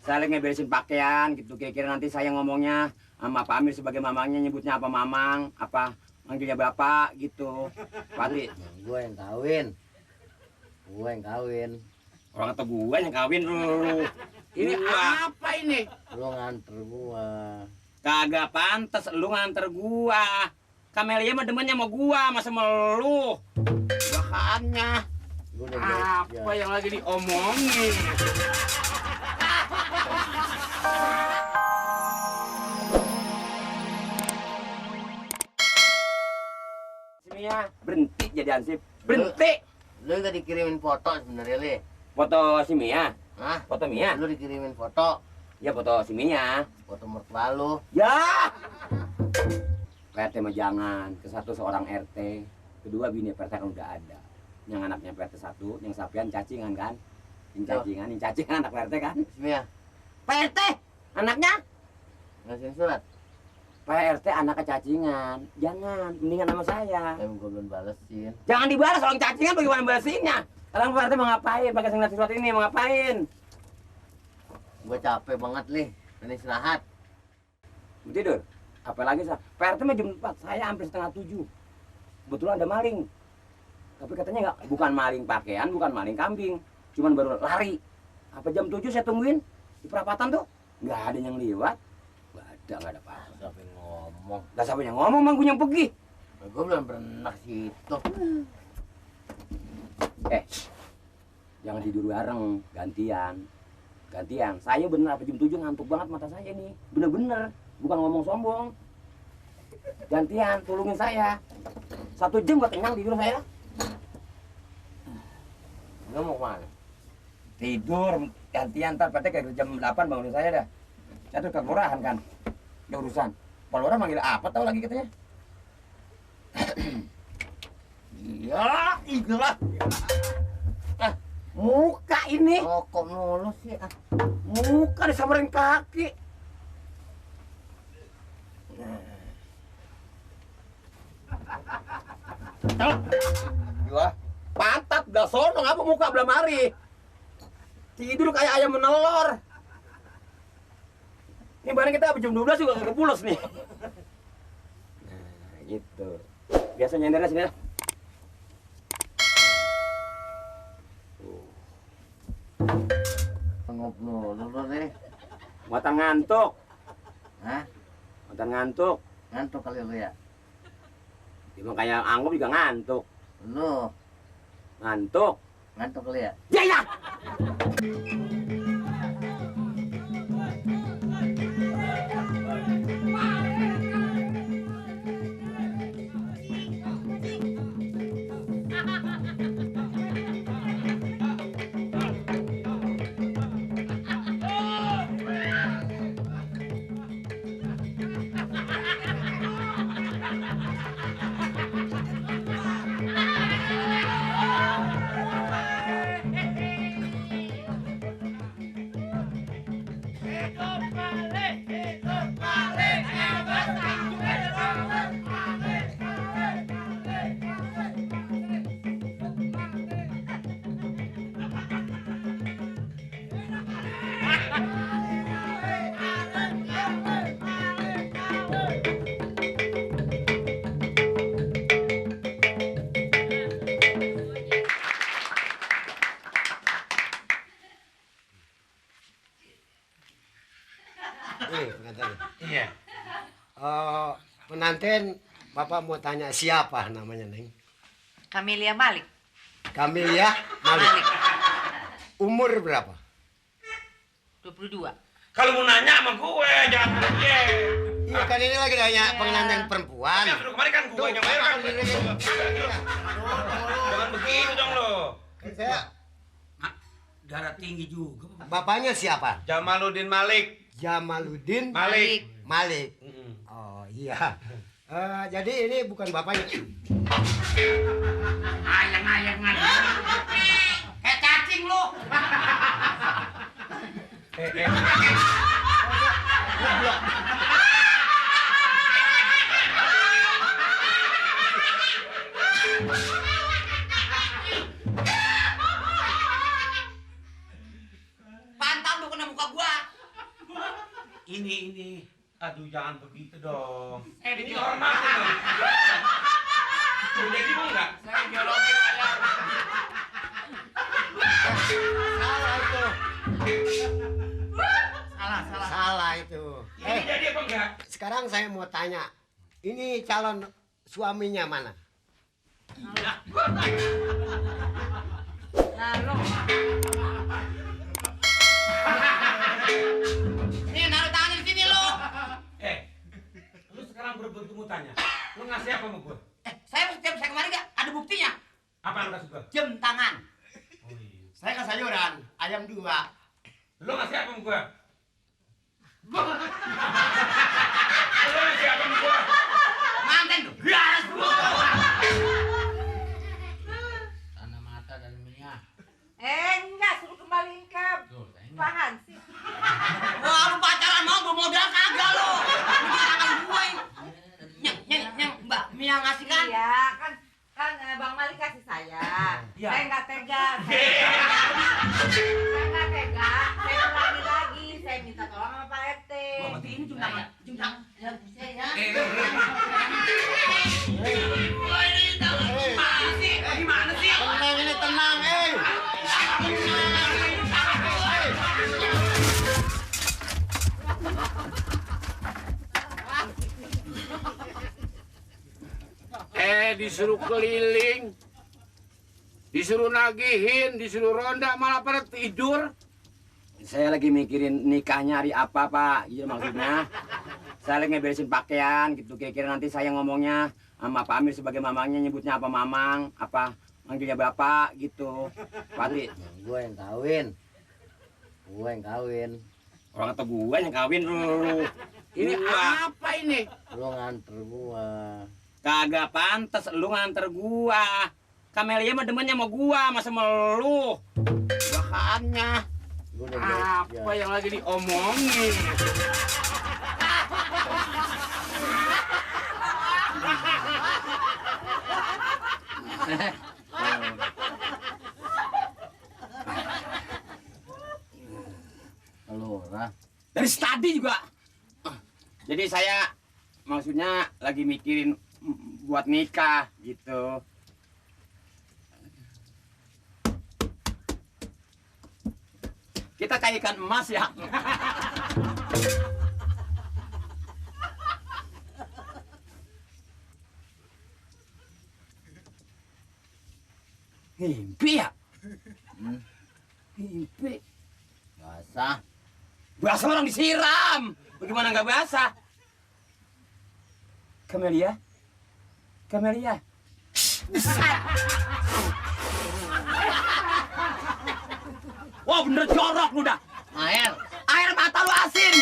Saya lagi ngeberesin pakaian gitu. Kira-kira nanti saya ngomongnya sama Pak Amir sebagai mamangnya, nyebutnya apa mamang, apa manggilnya bapak gitu. Pati. Gue yang kawin. Orang kata gua yang kawin lu. Ini apa ini? Lu nganter gua. Kagak pantas lu nganter gua. Kamelia mah demennya sama gua, masa sama lu. Bahannya. Apa yang lagi diomongin? Simia, berhenti jadi ansip. Berhenti. Lu gak dikirimin foto sebenarnya, Le? Foto si Mia. Hah? Foto Mia. Lu dikirimin foto. Ya foto si Mia. Foto mertua lu. Ya. PRT mah jangan. Ke satu seorang RT. Kedua bini PRT kan udah ada. Yang anaknya PRT 1, yang sapian cacingan kan. Yang cacingan anak PRT kan. Mia, PRT anaknya. ngasihin surat. PRT anaknya cacingan. Jangan, mendingan sama saya. Emang gue belum balesin. Jangan dibalas orang cacingan, bagaimana balasinnya? Sekarang PRT mau ngapain? Pakai singlet sesuatu ini mau ngapain? Gue capek banget, Le. Pengen istirahat. Mau tidur? Apalagi PRT mah jam 4, saya hampir setengah 7. Kebetulan ada maling. Tapi katanya nggak, bukan maling pakaian, bukan maling kambing. Cuman baru lari. Apa jam 7 saya tungguin di perapatan tuh? Nggak ada yang lewat. Nggak ada apa-apa. Siapa yang ngomong? Nggak siapa yang ngomong, mang yang pergi. Gue belum pernah situ. Jangan tidur bareng, gantian. Saya bener apa jam 7 ngantuk banget mata saya nih. Bener-bener, bukan ngomong sombong. Gantian, tolongin saya. 1 jam gak kenyang tidur saya. Lu mau kemana? Tidur, gantian, ntar PT kayak jam 8 bangunin saya dah. Saya tuh ke kelurahan kan. Ada urusan. Pak Lurah manggil apa tau lagi katanya. Iya, iyalah. Muka ini. Rokok mulu sih. Muka disamperin kaki. Gila. Pantat dah sono ngapa muka belah mari. Tidur kayak ayam menelor. Ini barang kita jam 12 juga kagak pulas nih. Nah, gitu. Biasa nyendernya sini. Ngop mulu lu, Le. Muatan ngantuk. Hah? Muatan ngantuk. Ngantuk kali lu ya? Emang kayak anggap juga ngantuk. Lu Ngantuk. ngantuk kali ya? Ya ya. Iya. Pengantin, Bapak mau tanya siapa namanya, Neng? Camelia Malik. Camelia Malik. Umur berapa? 22. Kalau mau nanya sama gue, jangan gue. Iya kan ini lagi nanya pengantin perempuan. Tapi kemarin kan gue yang bayar kan. Jangan begitu dong lo. Saya darah tinggi juga. bapaknya siapa? Jamaluddin Malik. Jamaluddin Malik. Malik. Oh iya. Jadi ini bukan bapaknya. Ayang-ayang. Kayak cacing lu. Pantang lu kena muka gua. Ini. Aduh, jangan begitu dong. Ini dihormatin hormatin dong. Jadi mau nggak? Saya biologin aja. Salah itu. Salah. Salah itu. Ini jadi apa enggak? Sekarang saya mau tanya. Ini calon suaminya mana? Nah, lo. Nih, naruh tangan di sini lo. Lu sekarang berbentuk tanya. Lu ngasih apa sama gue? Saya kemarin gak ada buktinya. Apa yang lu kasih gue? Jam tangan. Oh iya. Saya ke sayuran, ayam 2. Lu ngasih apa sama gue? Lu ngasih apa sama gue? Manten tuh. Gas lo. Tanah mata dan minyak. Enggak, suruh kembaliin ke Pak Hansip. Wah, lu pacaran mau bermodal kagak lo. Lu tangan gue. Nyeng, Mbak Mia ngasih kan? Iya, kan Bang Malik kasih saya. Iya. Saya nggak tega. Saya nggak tega. Saya ulangi lagi. Saya minta tolong sama Pak RT. Wah, berarti ini jam tangan. Ya bisa ya. Wah, ini tangan. Gimana sih? Gimana sih? Tenang ini, tenang, Disuruh keliling, disuruh nagihin, disuruh ronda, malah pada tidur. Saya lagi mikirin nikahnya hari apa, Pak. Iya maksudnya. Saya lagi ngeberesin pakaian gitu. Kira-kira nanti saya ngomongnya sama Pak Amir sebagai mamangnya, nyebutnya apa mamang, apa manggilnya bapak gitu. Pak Tri, Gue yang kawin. orang kata gua yang kawin lu. Ini apa ini? Lu nganter gua. Kagak pantas lu nganter gua. Kamelia mah demennya sama gua, masa sama lu. Bahannya Gua udah apa yang lagi diomongin? Lurah. Dari tadi juga. Jadi saya maksudnya lagi mikirin buat nikah gitu. Kita kayak ikan emas ya. Mimpi ya? Mimpi. Basah. Basah orang disiram. Bagaimana nggak basah? Kamelia? Kamelia? Wah bener jorok lu dah. Air. Air mata lu asin.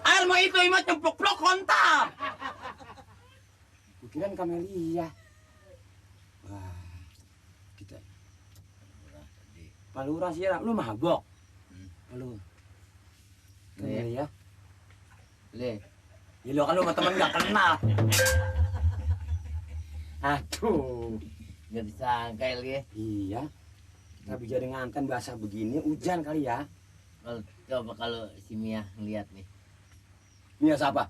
Air mau itu imut nyemplok-plok kontak. Kukirain Kamelia. Wah, kita. Pak Lurah siram, lu mabok. Lu. Kamelia. Le. Ya lu kan lu sama temen gak kenal. Aduh. Nggak disangka ya. Iya. Kita bicara nganten basah begini, hujan kali ya. Coba kalau si Mia ngeliat nih. Mia siapa?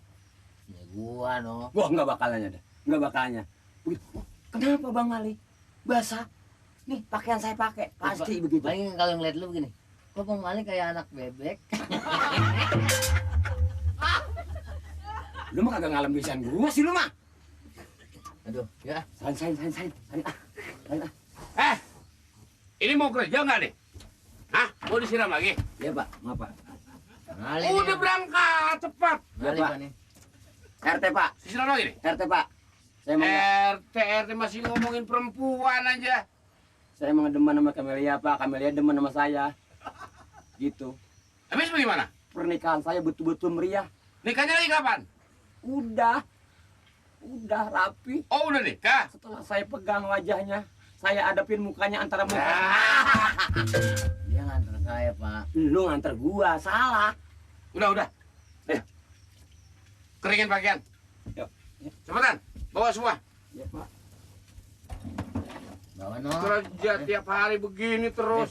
Ya gua no. Wah nggak bakalnya dah. Nggak bakalnya. Begitu. Kenapa Bang Malik? Basah. Nih pakaian saya pakai. Pasti begitu. Paling kalau ngeliat lu begini. Kok Bang Malik kayak anak bebek? Lu mah kagak ngalem bisan gua sih lu mah. Aduh, ya. Sain. Ini mau kerja nggak nih? Hah? Mau disiram lagi? Iya Pak, maaf Pak. Malik. Udah berangkat, cepat. Malik Pak. nih. RT Pak, Disiram lagi nih? RT Pak. Saya mau RT masih ngomongin perempuan aja. saya mau demen sama Kamelia Pak. Kamelia demen sama saya. Gitu. Habis bagaimana? Pernikahan saya betul-betul meriah. Nikahnya lagi kapan? Udah rapi. Oh udah nikah? Setelah saya pegang wajahnya, saya hadapin mukanya antara muka. Dia nganter saya, Pak. Lu nganter gua, salah. Udah. Keringin pakaian. Yuk. Cepetan, bawa semua. Ya Pak. Bawa no. Kerja tiap hari begini terus.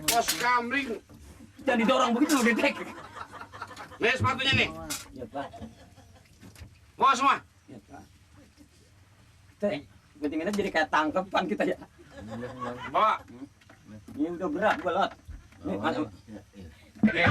Pos kamling. Jangan didorong begitu, Dedek. Nih sepatunya nih. Ya Pak. Bawa semua. Ya Pak. Kita pentingnya jadi kayak tangkepan kita ya. Bawa. Ini udah berat gua lot. Nih, Oh, masuk. iya, iya. Eh,